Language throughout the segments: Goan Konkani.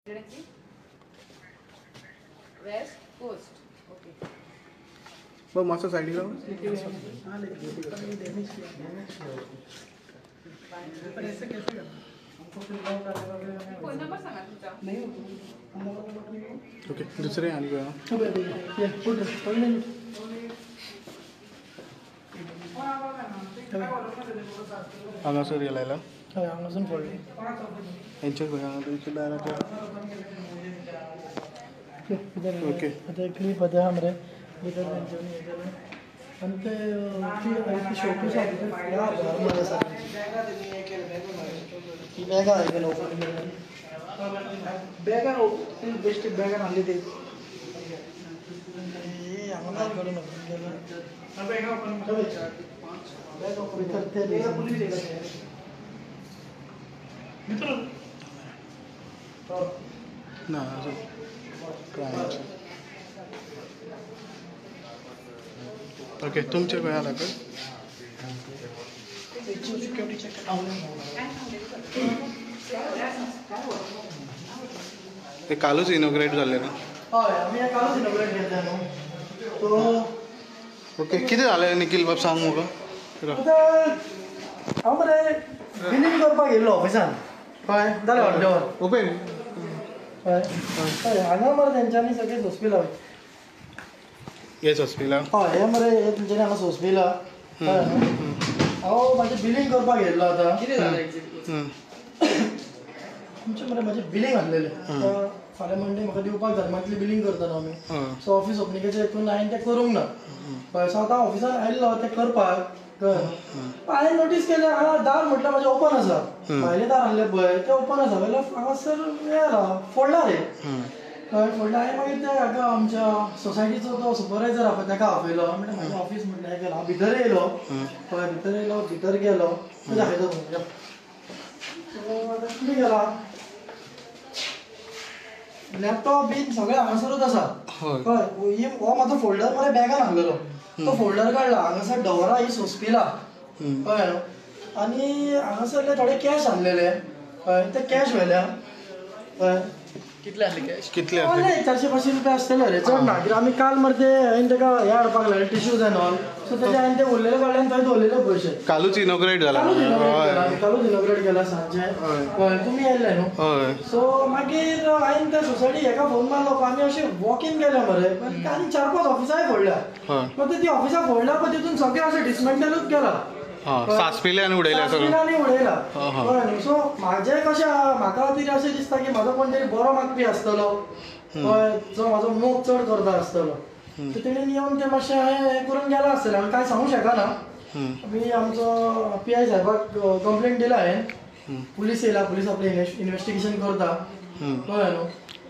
West coast. Okay. वो मास्टर साइड ही रहो। पर ऐसे कैसे करना? फोन नंबर सांगा तुमचा। नहीं ओके दुसरे आणि काय? ये पुट पहिले हांगासर गेला हय हांगासून फोडले हेंचेर पळय हांगा तुमच्या दाराचेर। ओके आतां क्लिप आतां आहा मरे भितर तेंच्यांनी हें केलें आनी ते ती शोपीस आहा भितर ह्या मरे आसा ती बॅगां गेलो ओपन केली बॅगां बेश्टी बॅगान हाडली ती हांगा दार काडून ओपन केलें भितर ते ना ओके तुमचे खंय आला कर ते कालूच इनॉग्रेट जाल्ले ना? हय आमी हे कालूच इनॉग्रेट केल्ले न्हू। सो ओके कितें जालें निखील बाब सांग मुगो। आतां हांव मरे बिलींग करपाक येयल्लो ऑफिसान कळ्ळें जालें अर्दें वर ओपन हय हय हांगा मरे तेंच्यांनी सगळें सोंसपी लावली हे सोंसपीला हय हे मरे हे तेंच्यांनी हांगा सोंसपीला हय हांव म्हाजें बिलींग करपाक येयल्लो आतां कितें जालें एक्झॅक्टली? तुमचें मरे म्हाजें बिलींग आहलेलें आतां फाल्यां मंडे म्हाका दिवपाक जाय मंथली बिलींग करता न्हू आमी सो ऑफीस ओपनिंगाचें हितून हांवें तें करूंक ना हय सो आतां ऑफिसान आयिल्लो तें करपाक कळ्ळें हांवें नोटीस केलें हांगा दार म्हटल्यार म्हाजें ओपन आसा भायलें दार आहलें पळय तें ओपन आसा जाल्यार हांगासर हें जाला फोडला रे हय फोडलें हांवें मागीर ते हाका आमच्या सोसायटीचो तो सुपरवायजर आहा पळय ताका आपयलो म्हणल्यार म्हाजें ऑफीस म्हटल्यार हें केलां हांव भितर येयलो हय भितर येयलो भितर गेलो दाखयता तुमकां सो आतां कितें केलां लॅपटॉप बीन सगळें हांगासरूच आसा हय हो म्हाजो फोल्डर मरे बॅगान आहलेलो तो फोल्डर काडला हांगासर डवरा ही सोंसपिला कळ्ळें न्हू आनी हांगासरले थोडे कॅश आहलेले हय ते कॅश व्हेल्या हय कितले आहले कॅश? कितले आहले 400-500 रुपया आसतले रे चड ना कित्याक आमी काल मरे ते हांवें ताका हें हाडपाक लायलें टिश्यूज एन्ड ऑल सो तेजे हांवें ते उरलेले काडले आनी थंय दवरलेले पयशे कालूच इनॉग्रेट जाला कालूच इनॉग्रेट केला सांजचे हय तुमी येयल्ले न्हू हय सो मागीर हांवें त्या सोसायटी हेका फोन मारलो आमी अशें वॉक इन केलें मरे आनी 4-5 ऑफिसांय फोडल्या मागीर ती ऑफिसां फोडल्या पळय तितून सगळें अशें डिसमेंटलूच केलां सासपिले आनी उडयल्या सगळें आनी उडयला कळ्ळें न्हू। सो म्हाजें कशें आहा म्हाका तरी अशें दिसता की म्हाजो कोण तरी बरो मागपी आसतलो हय जो म्हाजो मोग चड करता आसतलो सो तेणेन येवन तें मातशें हें करून गेलां आसतलें आमी कांय सांगूंक शकना। आमी आमचो पी I साहेबाक कंप्लेन दिला हांवें पुलीस येयला पुलीस आपलें इन्वेस्टिगेशन करता कळ्ळें न्हू।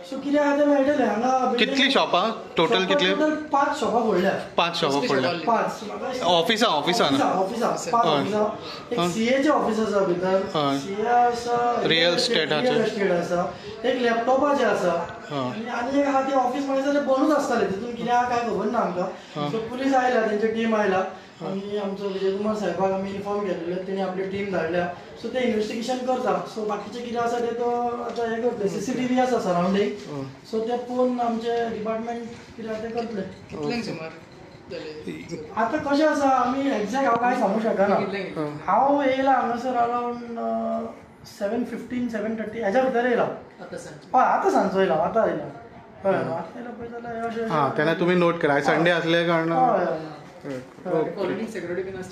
सो कितें आहा तें मेळटलें हांगा कितलीं शॉपां टोटल कितले? टोटल 5 शॉपां फोडल्या 5 शॉपां फोडल्या 5 ऑफिसां ऑफिसां ऑफिसां 5 ऑफिसां एक सीएचें ऑफीस आसा भितर सीए आसा रियल इस्टेट आसा एक लॅपटॉपाचें आसा आनी एक आहा तें ऑफीस म्हणल्यार जाल्यार बंदूच आसतालें तितून कितें आहा कांय खबर ना आमकां। सो पुलीस आयला तेंची टीम आयला आनी आमचो विजय कुमार साहेबाक आमी इन्फॉर्म केलेलें तेणी आपली टीम धाडल्या सो ते इन्वेस्टिगेशन करता सो बाकीचें कितें आसा तें तो आतां हें करतले सीसीटीव्ही आसा सरावंडींग सो ते पळोवन आमचे डिपार्टमेंट कितें आसा तें करतले। कितल्यांक सुमार आतां कशें आसा आमी एक्झॅक्ट हांव कांय सांगूंक शकना हांव येयला हांगासर अरावंड 7:15 7:30 हेज्या भितर येयला हय आतां सांजचो येयला आतां येयला हय आतां येयला पळय जाल्यार हां तेन्ना तुमी नोट करा संडे आसले कारणान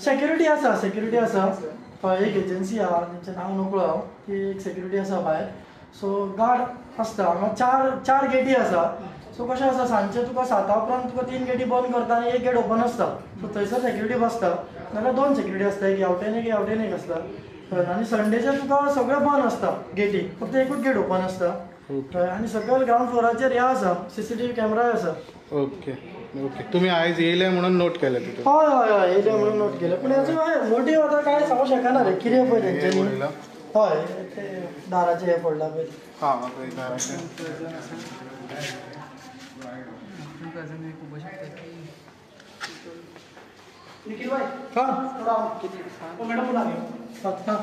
सेक्युरिटी आसा सेक्युरिटी आसा हय एक एजन्सी आहा तेंचें नांव नकळो हांव ती एक सेक्युरिटी आसा भायर सो गार्ड आसता हांगा 4 गेटी आसा सो कशें आसा सांजचें तुका 7 उपरांत तुका 3 गेटी बंद करता आनी एक गेट ओपन आसता सो थंयसर सेक्युरिटी बसता नाल्यार 2 सेक्युरिटी आसता एक ह्या वटेन एक ह्या वटेन एक आसता आनी संडेचें तुका सगळें बंद आसता गेटी फक्त एकूच गेट ओपन आसता आनी सकयल ग्रावंड फ्लोराचेर हें आसा सीसीटीव्ही कॅमेराय आसा। ओके ओके तुमी आयज येयले म्हणून नोट केलें तितून? हय हय हय येयले म्हणून नोट केलें पूण हेजो मोटीव आतां कांय सांगूंक शकना रे कितें पळय तेंच्यांनी हय ते दाराचें हें फोडलां पळय हां पळय दाराचें निखिल भाई हां थोड़ा मॅडम बोला हां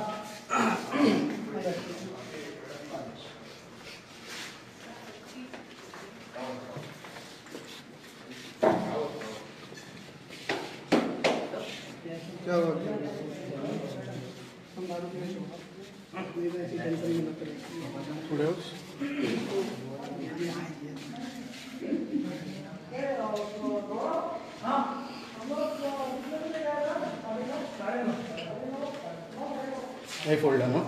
फुडें हे फोडला न्हू.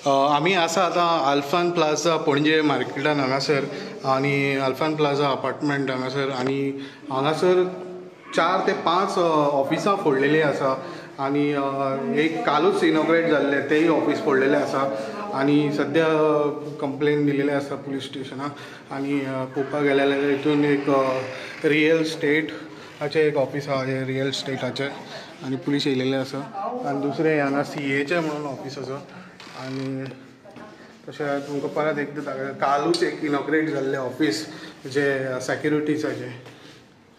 आमी आसा आतां आल्फान प्लाझा पणजे मार्केटान हांगासर आनी आल्फान प्लाझा अपार्टमेंट हांगासर आनी हांगासर 4 ते 5 ऑफिसां फोडलेलीं आसा आनी एक कालूच इनॉग्रेट जाल्लें तेय ऑफिस फोडलेलें आसा आनी सद्या कंप्लेन दिलेलें आसा पुलीस स्टेशनाक. आनी पळोवपाक गेलें जाल्यार हितून एक रियल स्टेटाचें एक ऑफिस आसा, हें रियल स्टेटाचें आनी पुलीस येयलेले आसा. आनी दुसरें हांगा सीएचें म्हणून ऑफिस आसा. आनी तशें तुमकां परत एकदां दाखयता, कालूच एक इनॉग्रेट जाल्लें ऑफिस जें सेक्युरिटीजाचें,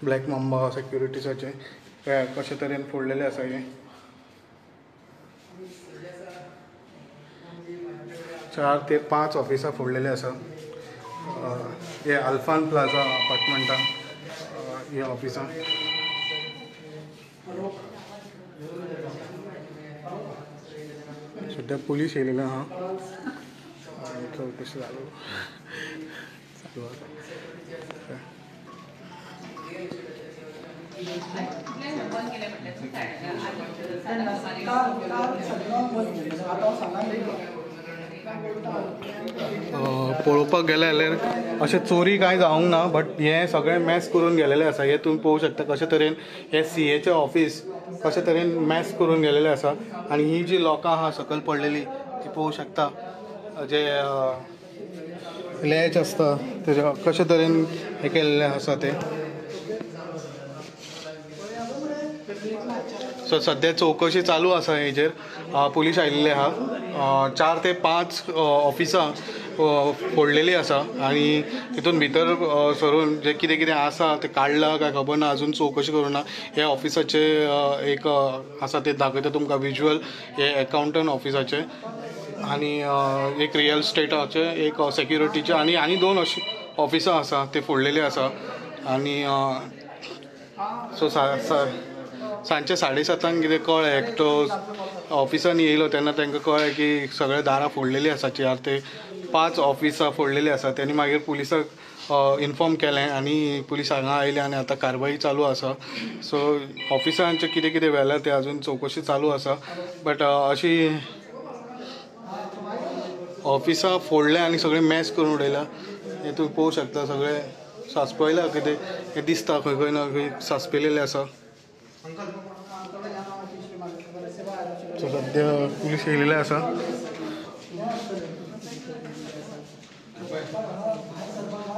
ब्लॅक मांबा सेक्युरिटीजाचें, तें कशे तरेन फोडलेलें आसा हें. 4 ते 5 ऑफिसां फोडलेलीं आसा हे आल्फान प्लाझा अपार्टमेंटान हे ऑफिसां. सद्या पुलीस येयलेले आहा आनी चवकशी चालू चालू आसा. पळोवपाक गेलें जाल्यार अशें चोरी कांय जावंक ना, बट हें सगळें मॅस करून गेलेलें आसा. हें तुमी पळोवंक शकता कशे तरेन हें सीएचें ऑफिस कशे तरेन मॅस करून गेलेलें आसा. आनी ही जी लोकां आहा सकयल पडलेली ती पळोवंक शकता, जे लॅच आसता तेजे कशे तरेन हें केल्लें आसा तें. सो सद्या चवकशी चालू आसा हेजेर. पुलीस आयिल्ले आहा. 4 ते 5 ऑफिसां फोडलेली आसा आनी तितून भितर सरून जे कितें कितें आसा तें काडलां काय खबर ना, अजून चवकशी करूंक ना. हे ऑफिसाचे एक आसा तें दाखयता तुमकां विज्युअल, हे एकाउंटंट ऑफिसाचे आनी एक रियल स्टेटाचे, एक सेक्युरिटीचे आनी आनी 2 अशीं ऑफिसां आसा ते फोडलेली आसा. आनी सो सांजचे 7:30 कितें कळ्ळें, एकटो ऑफिसान येयलो तेन्ना तांकां कळ्ळें की सगळे दारां फोडलेलीं आसा, 4 ते 5 ऑफिसां फोडलेलीं आसा. तेणी मागीर पुलिसाक इन्फॉर्म केलें आनी पुलीस हांगा आयले आनी आतां कारवाई चालू आसा. सो ऑफिसांचें कितें कितें व्हेलां तें अजून चवकशी चालू आसा. बट अशी ऑफिसां फोडल्या आनी सगळें मॅस करून उडयलां हें तुमी पळोवंक शकता. सगळें सांसपयलां कितें हें दिसता, खंय खंय ना खंय सांसपिलेलें आसा. सो सद्या पुलीस येयलेले आसा.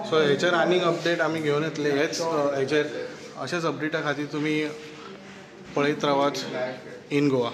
सो हेचेर आनीक अपडेट आमी घेवन येतले. हेच हेचेर अशेच अपडेटा खातीर तुमी पळयत रावात इन गोवा.